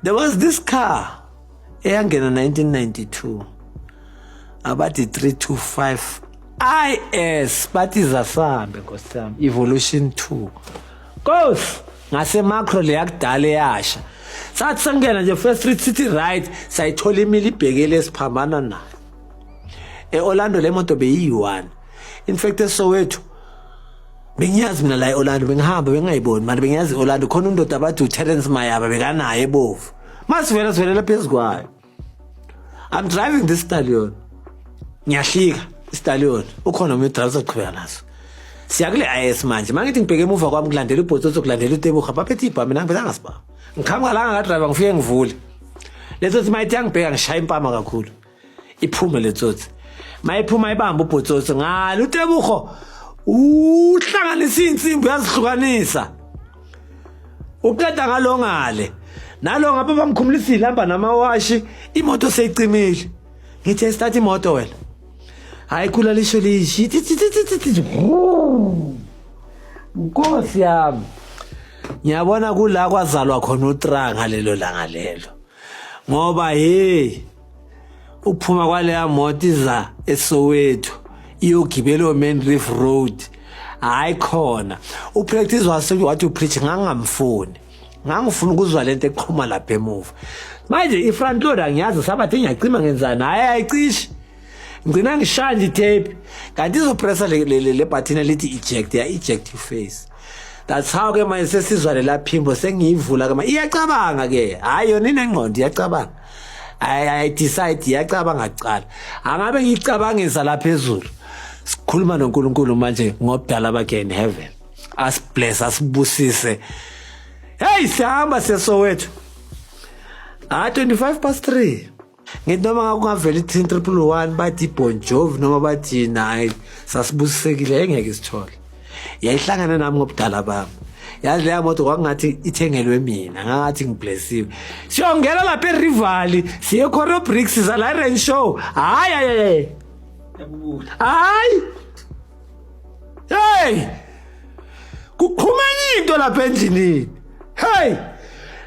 There was this car eyangena 1992 abathi 325 IS, bathi zasambe, nkosi yami, Evolution 2, Nkosi, ngase Makro leyakudala eyasha. Sathi sangena nje First Street City, right, sayithola imili ibhekele esiphambana nayo eOrlando. Le moto beyiyi-1, in fact, eSoweto. Bengiyazi mina la e-Orlando, bengihamba bengingayiboni manje, bengiyazi i-Orlando. Khona undoda abathi uTerence Mayaba bekanayo ebovu. Masivela sivelela phezu kwayo. I'm driving this stallion, ngiyahlika istallion, ukhona omunye udriver, uzoqhubeka naso. Siya kule IS manje. Mangithi ngibheke emuva kwami, kulandela uBhotsotso, kulandela uTeboga, baphethe ibhamu. Mina ngiphethe angasibhamu, ngiqhamuka la ngakadriver, ngifike ngivule leso mayithi yangibheka, ngishaya impama kakhulu, iphume le tsotsi. Mayiphuma ibamba uBhotsotso ngalo, uTebogo uhlanganisa insimbi, uyazihlukanisa, uqeda ngalo ngale nalo ngapha, bamkhumulisile, hamba namawashi, imoto seyicimile. Ngithi, "Start imoto wena." Hayi, khula lisho lishi, nkosi yami, ngiyabona kula kwazalwa khona uTra ngalelo langa lelo, ngoba hey, uphuma kwaleya moto iza eSoweto iyogibela o-Main Reef Road, hayi khona upractice wase wathi upreach. Ngangamfuni, ngangifuna ukuzwa lento eqhuma lapha emuva. Manje i-front load angiyazi, sabathi ngiyacima, ngenzani? Hayi, ayicishi, ngicina ngishaya nje itape, kanti izopressa le button elithi eject, ya eject face. That's how ke manje sesizwa lela phimbo. Sengiyivula ke manje, iyacabanga ke, hayi, yona inengqondo, iyacabanga, ayi decide, iyacabanga kuqala. Angabe ngicabangisa la phezulu, sikhuluma noNkulunkulu manje ngobudala bakhe in heaven, asibless, asibusise. Hey, sihamba seSoweto, ah, 25 past 3. Ngithi noma ngakungavela i-10 111, bathi Bon Jovi noma bathi nayi, sasibusisekile, engeke isithole. Yayihlangana nami ngobudala bami, yazi leya moto kwakungathi ithengelwe mina, ngathi ngiblessiwe. Siyongena lapha eRivali, siye Corobricks, siza la Renshaw, hayi hayi hayi hayi, hey, kuqhuma enye into lapha endlini. Hey,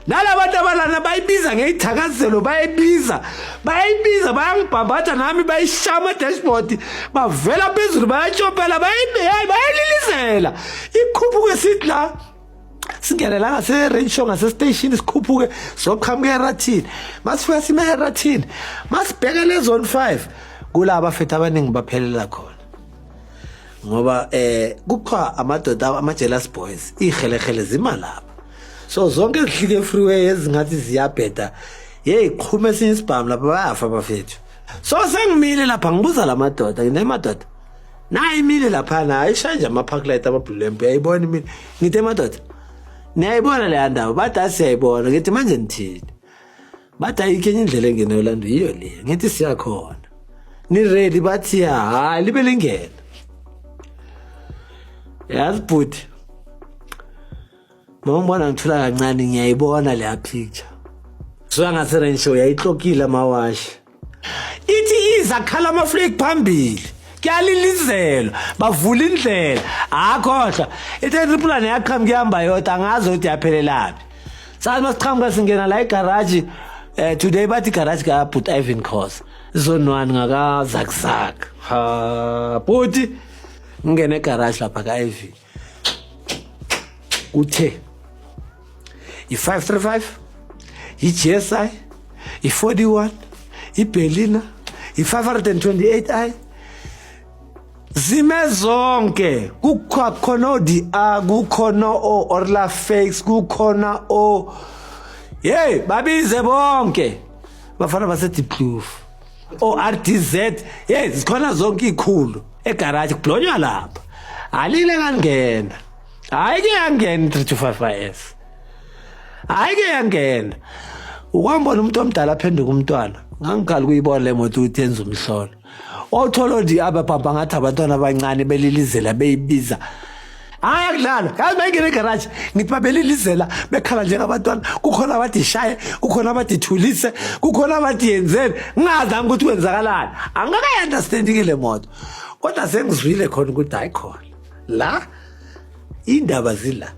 nalabantu abalana bayibiza ngeyithakazelo, bayibiza, bayayibiza, bayangibhambatha nami, bayishaya ama-dashboard, bavela phezulu, bayatshopela, bayalilizela. Ikhuphuke, sithi la singene la ngase-Renshaw, ngase-station, sikhuphuke soqhamuka eRathini. Masifika sime eRathini, masibheke le zone 5, kulaba abafethu abaningi baphelela khona, ngoba kukho amadoda ama-jealous boys, ihelehele zima lapha. So zonke ezihlike freeway ezingathi ziyabheda, hey, qhuma esinye isibhamu lapha, bayafa abafethu. So sengimile lapha, ngibuza la madoda, nginemadoda, nayi imile laphana, ayishaya nje ama-park light, ama-blue lamp, uyayibona imile. Ngithi, "Emadoda, niyayibona leya ndawo?" Bathi, "Asiyayibona." Ngithi, "Manje nithini?" Bathi, "Ayikho enye indlela engena Orlando, yiyo le." Ngithi, "Siyakhona, ni-ready?" Bathi, "Ya." Hayi, libe lingena, yazi bhuti, noma ngibona ngithula kancane, ngiyayibona leya picture. Suka ngase-Renshaw, yayihlokile amawashi, ithi iza khala amaflake phambili, kuyalilizelwa, bavula indlela. Akhohlwa, ithe triple yaqhamuka ihamba yodwa, angazi ukuthi yaphelelaphi. Sathi masiqhamuka singena la igaraji, today bathi igaraji ka But Ivan Khoza, zone 1 ngaka zakuzak. Ha bhuti, ngingena egaraji lapha ka Ivan, kuthe i-535, i-GSI, i-41, iBerlina, i-528i, zime zonke. Kukhona o-DA, kukhona o-Orla Fakes, kukhona o, hey, babize bonke bafana base-Diepkloof, o-RDZ, hey, zikhona zonke ikhulu egaraji, kublonywa lapha. Alile kangena, hayi ke yangena i-325 IS, hayi ke yangena. Ukwambona umuntu omdala aphenduka umntwana, ngangikhala ukuyibona le moto ukuthi yenza umhlolo. Wawuthola nje ababhamba ngathi abantwana abancane, belilizela, beyibiza. Hayi, akudlalwa, yazi. Mayingena egaraji, ngithi babelilizela, bekhala njengabantwana. Kukhona abathi shaye, kukhona abathi thulise, kukhona abathi yenzeni, ngingazi nami ukuthi kwenzakalani. Angakayi-understandi-ke le moto, kodwa sengizwile khona ukuthi hayi, khona la indaba zila.